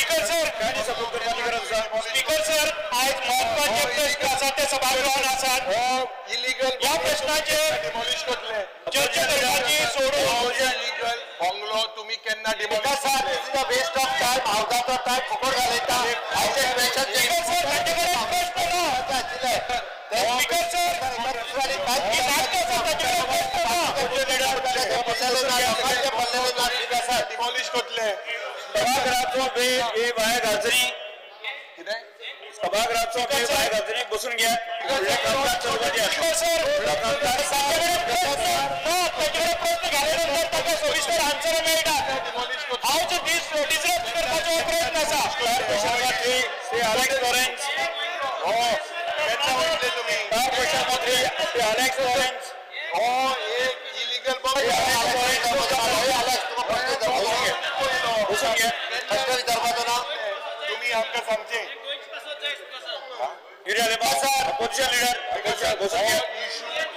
Speaker sir, speaker sir, आयज महत्वाचे प्रश्न आसा ते सभागृहान आसात. ह्या प्रश्नाचेर चर्चा करपाची सोडून इलिगल बंगलो तुम्ही केन्ना demolish? This is a waste of time. हावजाचो time फुकट घालयता. स्पीकर सर, तांचे कडेन प्रश्न ना. स्पीकर सर, ही नाट्य आसा, तांचे कडेन प्रश्न ना. डिमॉलिश करतले. सभागृहाचो वेळ हे वाया घालचनी. सभागृहाचो वेळ वाया घालचनी. बसून घ्या. स्पीकर सर, तांचे कडेन प्रश्न ना. तांचे कडेन प्रश्न घाले नंतर ताका सविस्तर आन्सर मेळटा. हांव डिसरप्ट करपाचो प्रयत्न आसा. श्री अलेक्स लॉरेन्स, केन्ना वयतले तुमी? श्री अलेक्स लॉरेन्स, हो एक इलिगल बंगलो. बसून घ्या. प्रश्न विचारपाचो ना तुम्ही आमकां सांगचे. अपोजिशन लिडर, बसून घ्या.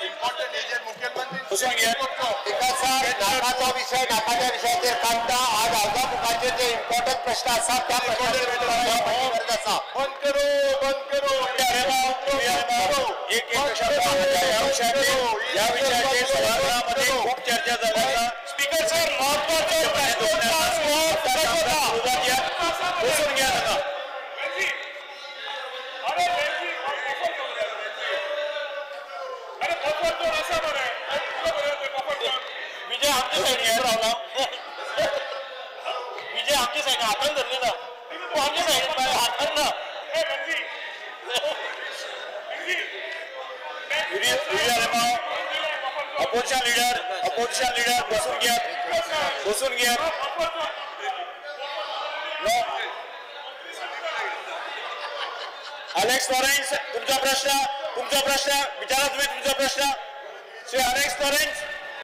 इम्पॉर्टंट हेजेर मुख्यमंत्री बसून घ्या. स्पीकर सर, नाकाचो विशय नाकाच्या विशयाचेर काडटा. आज हावजा मुखाचेर जे इम्पॉर्टंट प्रश्न आसा त्या प्रश्नाचेर गरज आसा. बंद करो, बंद करो. एक एक या विषयाचेर सभागृहामध्ये खूप चर्चा झाली आसा. स्पीकर सर, महत्वाचो प्रश्न. बसून घ्या ताका. विजय आमच्या सायडीन रावला. विजय आमच्या सायडीन हातान धरले ना. तूं आमच्या सायडीन हातान ना. अपोजिशन लिडर, अपोजिशन लिडर, बसून घ्या. बसून घ्या. अलेक्स लॉरेन्स, तुमचा प्रश्न, तुमचा प्रश्न विचारा तुम्ही तुमचा प्रश्न. Shri Alex Lawrence.